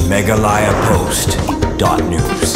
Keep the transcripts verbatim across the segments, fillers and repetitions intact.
Meghalaya Post dot news.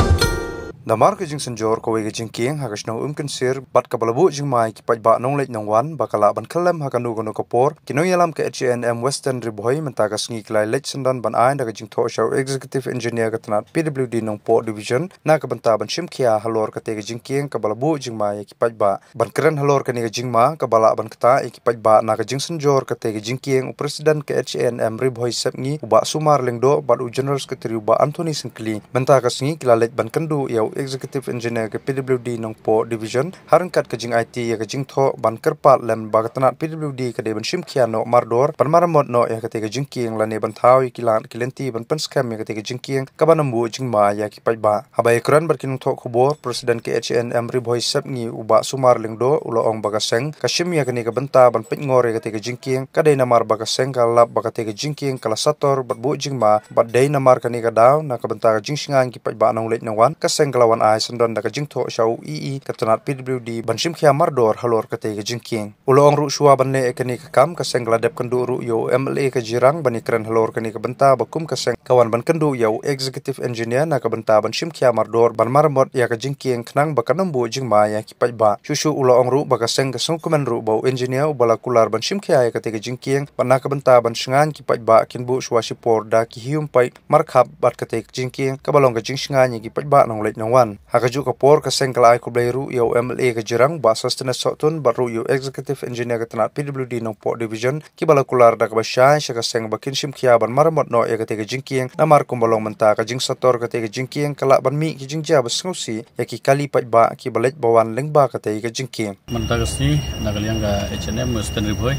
Namar ka jingsynjor kawei ka jingkieng ha ka shnong Umkynsier bad kaba la buh jingma ïa ki paidbah nongleit nongwan ba ka lah ban khyllem ha kano kano ka por, ki nongïalam ka H A N M Western Ri Bhoi mynta ka sngi ki la leit syndon ban ai da ka jingthoh sha u Executive Engineer ka tnat P W D Nongpoh Division na ka bynta ban shim khia halor kata ka jingkieng kaba la buh jingma ïa ki paidbah. Ban kren halor kane ka jingma kaba lah ban ktah ïa ki paidbah na ka jingsynjor kata ka jingkieng, u President ka H A N M Ri Bhoi Sepngi, u Bah Sumar Lyngdoh, bad u General Secretary, u Bah Anthony Syngkli, mynta ka sngi ki la leit ban kynduh ïa u Executive Engineer ka P W D Nongpoh Division ha ryngkat ka jingaiti ïa ka jingthoh ban kyrpad lem ba ka tnat P W D ka dei ban shim khia noh mardor ban maramot noh ïa kata ka jingkieng lane ban thaw ïa ki lad ki lynti ban pynskhem ïa kata ka jingkieng kaba nym buh jingma ïa ki paidbah. Haba ïakren bad ki nongthoh khubor, President ka H A N M Ri Bhoi Sepngi, u Bah Sumar Lyngdoh, u la ong ba ka seng ka shim ïa kane ka bynta ban peitngor ïa kata ka jingkieng ka dei namar ba ka seng ka lap ba kata ka jingkieng ka la sator bad buh jingma bad dei namar kane ka daw na ka bynta ka jingshngaiñ ki paidbah nongleit nongwan ka seng ka la wan ai syndon da ka jingthoh sha u E E ka tnat P W D ban shim khia mardor halor kata ka jingkieng. U la ong ruh shuwa ban leh ïa kane ka kam, ka seng ka la dep kynduh ruh ïa u M L A ka Jirang ban ïakren halor kane ka bynta ba kum ka seng ka wan ban kynduh ïa u Executive Engineer na ka bynta ban shim khia mardor ban maramot ïa ka jingkieng khnang ba kan nym buh jingma ïa ki paidbah. Shuh shuh u la ong ruh ba ka seng ka sngewkmen ruh ba u engineer uba la kular ban shim khia ïa kata ka jingkieng bad na ka bynta ban shngaiñ ki paidbah kin buh shuwa shipor da ki hium paip markhap bad kata ka jingkieng kaba long ka jingshngaiñ ïa ki paidbah nongleit nongwan. Ha kajuh ka por ka seng ka la ai khublei ruh ïa u M L A ka Jirang, Bah Sosthenes Sohtun, bad ruh ïa u Executive Engineer ka tnat P W D Nongpoh Division, kiba la kular da kaba shai sha ka seng ba kin shim khia ban maramot noh ïa kata ka jingkieng, namar kumba long mynta ka jingsator kata ka jingkieng ka lah ban mih ki jingjia ba sngewsih ïa ki kali paidbah kiba leit ba wan lyngba kata ka jingkieng. Mynta ka sngi na ka liang ka H A N M Western Ri Bhoi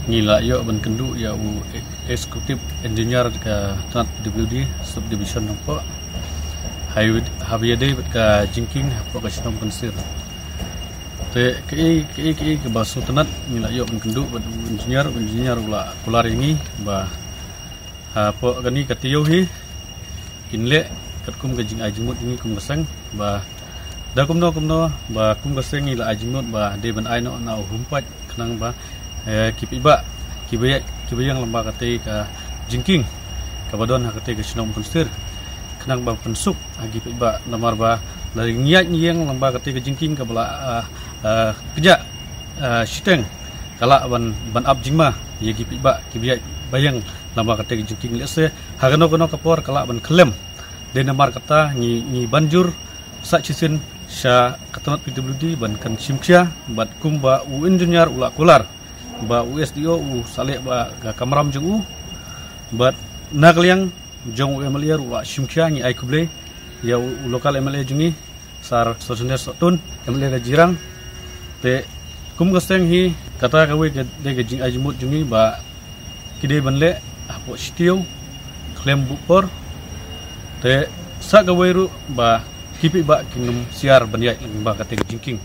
ngi la ïoh ban kynduh ïa u Executive Engineer ka tnat P W D Subdivision Nongpoh. Haba ïadei bad ka jingkieng hapoh ka shnong Umkynsier. Te kaei kaei kaei kaba sngewtynnat ngi la ïoh ban kynduh bad u engineer, u engineer u la kular ïa ngi ba hapoh kane ka taïew hi kin leh katkum ka jingai jingmut jong ngi kum ka seng ba da kumno kumno ba kum ka seng ngi la ai jingmut ba dei ban ai noh na u hium paip khnang ba, eh, ki paidbah kiba ïaid kiba ïeng lyngba katei ka jingkieng kaba don ha katei ka shnong Umkynsier khnang ba pynsuk ha ki paidbah namar ba lada ngi ïaid ngi ïeng lyngba katei ka jingkieng kaba la, ah, ah, kñia, ah, shiteng ka lah ban, ban ap jingma ïa ki paidbah kiba ïaid ba ïeng lyngba katei ka jingkieng lehse ha kano kano ka por ka lah ban khyllem. Dei namar kata ngi, ngi ban jur sa shisien sha ka tnat P W D ban kan shim khia bad kumba u engineer u la kular ba u S D O u sa leh ba ka kamram jong u bad na ka liang jong u M L A ruh u la shim khia. Ngi ai khublei ïa u, u local M L A jong ngi Sar Sosthenes Sohtun, M L A ka Jirang. Te kum ka seng hi kata kawei ka dei ka jingai jingmut jong ngi ba ki dei ban leh hapoh shi taïew khlem buh por. Te sa kawei ruh ba ki paidbah kin nym siar ban ïaid lyngba katei ka jingkieng.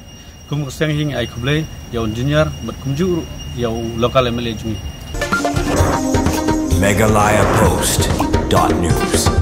Kum ka seng hi ngi ai khublei ïa u engineer bad kumjuh ruh ïa u local M L A jong ngi. Meghalaya Post dot news.